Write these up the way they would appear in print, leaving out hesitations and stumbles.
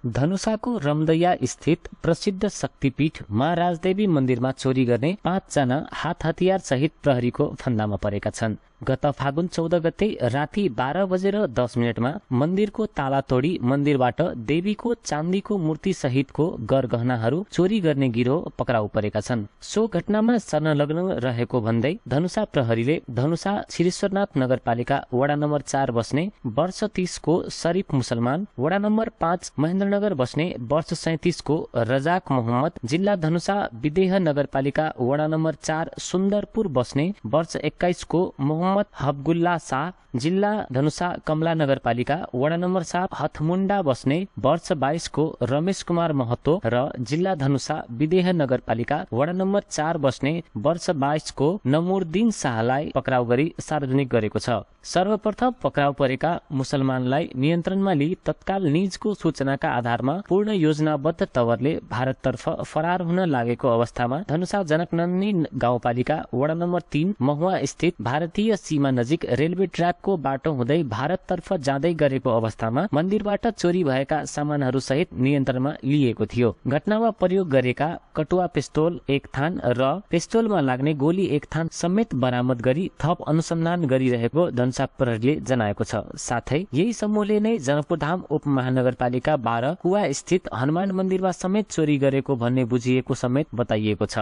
धनुषाको रमदैया स्थित प्रसिद्ध शक्तिपीठ माँ राजदेवी मन्दिरमा चोरी गर्ने 5 जना हात हतियार सहित प्रहरीको फन्दामा परेका छन्। गत फागुन 14 गते राति 12:10 मन्दिरको ताला तोडी मन्दिरबाट देवीको चाँदीको मूर्ति सहितको गरगहनाहरू चोरी गर्ने गिरोह पक्राउ परेका छन्। सो घटनामा संलग्न रहेको भन्दै धनुषा प्रहरीले धनुषा श्रीश्वरनाथ नगरपालिका वडा नम्बर 4 बस्ने वर्ष 30 को शरीफ मुसलमान, वडा नम्बर 5 महेन्द्रनगर बस्ने वर्ष 37 को रजाक मोहम्मद, जिल्ला धनुषा विदेह नगरपालिका वडा नम्बर 4 सुन्दरपुर बस्ने वर्ष 21 को मोहम्मद हबगुल्ला शाह, जिल्ला धनुषा कमला नगरपालिका वडा नम्बर 7 हथमुण्डा बस्ने वर्ष 22 को रमेश कुमार महतो र जिल्ला धनुषा विदेह नगरपालिका वडा नम्बर 4 बस्ने वर्ष 22 को नमुरदिन शाहलाई पक्राउ गरी सार्वजनिक गरेको छ। सर्वप्रथम पक्राउ परेका मुसलमानलाई नियन्त्रणमा लिई तत्काल निजको सूचनाका आधारमा पूर्ण योजनाबद्ध तवरले भारततर्फ फरार हुन लागेको अवस्थामा धनुषा जनकनन्दी गाउँपालिका वडा नम्बर 3 महुवा स्थित भारतीय सीमा नजिक रेलवे ट्र्याकको बाटो हुँदै भारततर्फ जाँदै गरेको अवस्थामा मन्दिरबाट चोरी भएका सामानहरू सहित नियन्त्रणमा लिएको थियो। घटनामा प्रयोग गरेका कटुवा पिस्तोल 1 थान र पिस्तोलमा लाग्ने गोली 1 थान समेत बरामद गरी थप अनुसन्धान गरिरहेको धनुषा प्रहरीले जनाएको छ। साथै यही समूहले नै जनकपुरधाम उपमहानगरपालिका 12 कुवा स्थित हनुमान मन्दिरमा समेत चोरी गरेको भन्ने बुझिएको समेत बताइएको छ।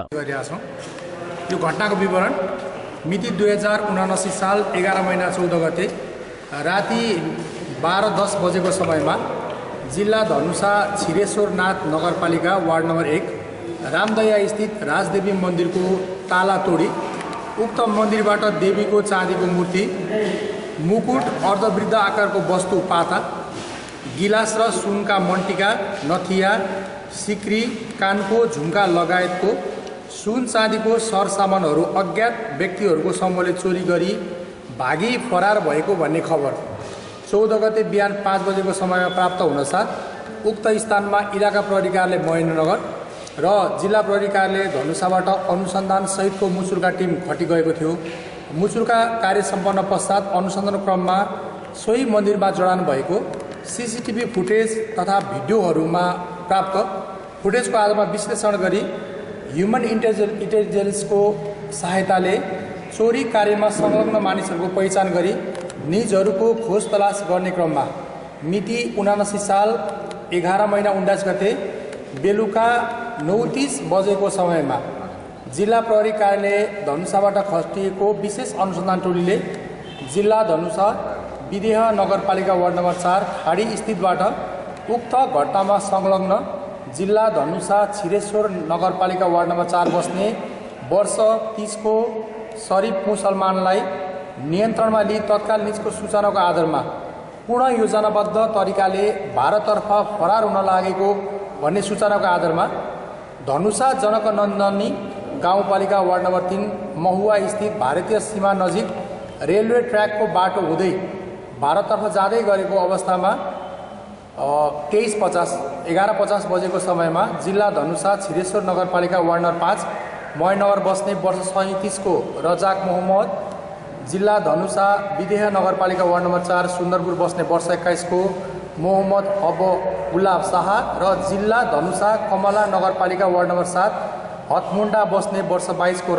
यो घटनाको विवरण मिति 2079 साल 11 महिना 14 गते राति 12:10 बजेको समयमा जिल्ला धनुषा छिरेश्वरनाथ नगरपालिका वार्ड नम्बर 1 रामदैया स्थित राजदेवी मन्दिरको ताला तोडी उक्त मन्दिरबाट देवीको चाँदीको मूर्ति, मुकुट, अर्धवृद्ध आकारको वस्तु पाता, गिलास र सुनका मन्टिका, नथिया, सिक्री, कानको झुम्का लगायतको सुन चाँदीको सरसामानहरू अज्ञात व्यक्तिहरूको समूहले चोरी गरी भागी फरार भएको भन्ने खबर 14 गते बिहान 5 बजेको समयमा प्राप्त हुनसाथ उक्त स्थानमा इलाका प्रहरी कार्यालय महेन्द्रनगर र जिल्ला प्रहरी कार्यालय धनुषाबाट अनुसन्धान सहितको मुचुल्का टिम खटिगएको थियो। मुचुल्का कार्य सम्पन्न पश्चात अनुसन्धान क्रममा सोही मन्दिरमा जडान भएको सीसीटीभी फुटेज तथा भिडियोहरूमा प्राप्त फुटेजको आधारमा विश्लेषण गरी ह्युमन इन्टेलिजेन्सको सहायताले चोरी कार्यमा संलग्न मानिसहरूको पहिचान गरी निजहरूको खोज तलास गर्ने क्रममा मिति 79 साल 11 महिना 19 गते बेलुका 9:30 बजेको समयमा जिल्ला प्रहरी कार्यालय धनुषाबाट खटिएको विशेष अनुसन्धान टोलीले जिल्ला धनुषा विदेह नगरपालिका वार्ड नम्बर 4 खाडी स्थितबाट उक्त घटनामा संलग्न जिल्ला धनुषा छिरेश्वर नगरपालिका वार्ड नम्बर 4 बस्ने वर्ष 30 को शरीफ मुसलमानलाई नियन्त्रणमा लिई तत्काल निजको सूचनाको आधारमा पूर्ण योजनाबद्ध तरिकाले भारततर्फ फरार हुन लागेको भन्ने सूचनाको आधारमा धनुषा जनकनन्दनी गाउँपालिका वार्ड नम्बर 3 महुवा स्थित भारतीय सीमा नजिक रेलवे ट्र्याकको बाटो हुँदै भारततर्फ जाँदै गरेको अवस्थामा 11:50 बजेको समयमा जिल्ला धनुषा छिरेश्वर नगरपालिका वार्ड नम्बर 5 महेन्द्रनगर बस्ने वर्ष 37 को रजाक मोहम्मद, जिल्ला धनुषा विदेह नगरपालिका वार्ड नम्बर 4 सुन्दरपुर बस्ने वर्ष 21 को मोहम्मद हबगुल्ला शाह र जिल्ला धनुषा कमला नगरपालिका वार्ड नम्बर 7 हथमुण्डा बस्ने वर्ष 22 को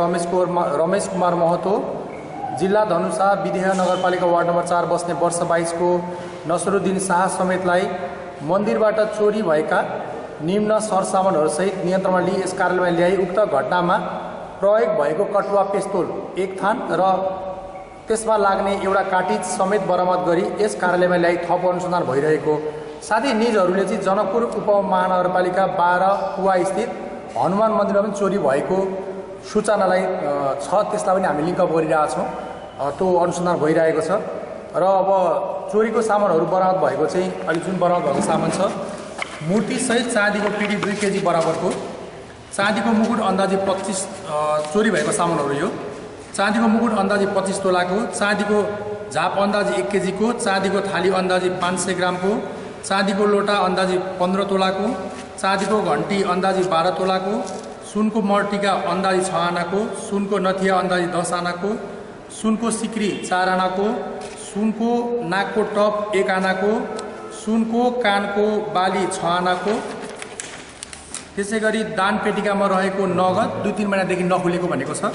रमेश कुमार महतो, जिल्ला धनुषा विदेह नगरपालिका वार्ड नम्बर 4 बस्ने वर्ष 22 को नसरुद्दिन शाह समेतलाई मन्दिरबाट चोरी भएका निम्न सरसामानहरूसहित नियन्त्रणमा लिई यस कार्यालयमा ल्याई उक्त घटनामा प्रयोग भएको कटुवा पिस्तोल 1 थान र त्यसमा लाग्ने एउटा काटिज समेत बरामद गरी यस कार्यालयमा ल्याई थप अनुसन्धान भइरहेको साथै निजहरूले चाहिँ जनकपुर उपमहानगरपालिका 12 कुवा स्थित हनुमान मन्दिरमा पनि चोरी भएको सूचनालाई छ, त्यसलाई पनि हामी लिङ्क अप गरिरहेका छौँ। त्यो अनुसन्धान भइरहेको छ र अब चोरीको सामानहरू बरामद भएको चाहिँ अहिले जुन बरामद भएको सामान छ मूर्ति सहित चाँदीको पिडी 2 केजी बराबरको, चाँदीको मुकुट अन्दाजी 25 चोरी भएको सामानहरू यो चाँदीको मुकुट अन्दाजी 25 तोलाको, चाँदीको झाप अन्दाजी 1 केजीको, चाँदीको थाली अन्दाजी 500 ग्रामको, चाँदीको लोटा अंदाजी 15 तोलाको, चाँदीको घंटी अंदाजी 12 तोलाको, सुनको मर्टिका अंदाजी 6 आनाको, सुनको नथिया अंदाजी 10 आनाको, सुनको सिक्री 4 आनाको, सुनको नाकको टप 1 आनाको, सुनको कानको बाली 6 आनाको, त्यसै गरी दान पेटिकामा रहेको नगद 2-3 महिनादेखि नखुलेको भनेको छ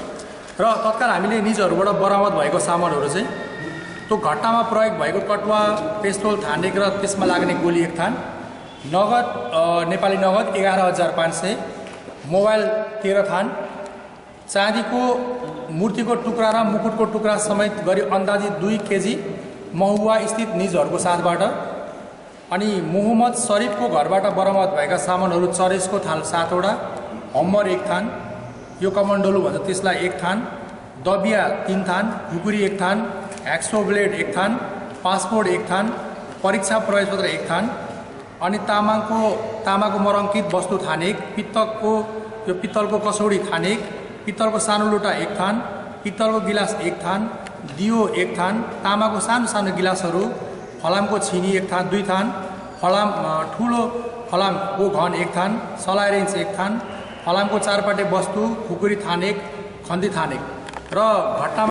र तत्काल हामीले निजहरूबाट बरामद भएको सामानहरू चाहिँ त्यो घटनामा प्रयोग भएको कटुवा, पेस्तोल, थानेक र त्यसमा लाग्ने गोली 1 थान, नगद नेपाली नगद 11,500, मोबाइल 13 थान, चाँदीको मूर्तिको टुक्रा र मुकुटको टुक्रा समेत गरी अन्दाजी 2 केजी महुवा स्थित निजहरूको साथबाट, अनि मोहम्मद शरीफको घरबाट बरामद भएका सामानहरू चरेसको थाल 7 वटा, हम्मर 1 थान, यो कमण्डलु भन्छ त्यसलाई 1 थान, दबिया 3 थान, खुकुरी 1 थान, ह्याक्सो ब्लेड 1 थान, पासपोर्ट 1 थान, परीक्षा प्रवेशपत्र 1 थान, अनि तामाको मरङ्कित वस्तु थानेक, पित्तलको कसौडी थानेक, पित्तलको सानो लोटा 1 थान, पित्तलको गिलास 1 थान, दियो 1 थान, तामाको सानो सानो गिलासहरू, फलामको छिनी 1 थान 2 थान, ठुलो फलामको घन 1 थान, सलाई रेन्च 1 थान, फलामको 4 पाटे वस्तु, खुकुरी थानेक, खन्दी थानेक र घटना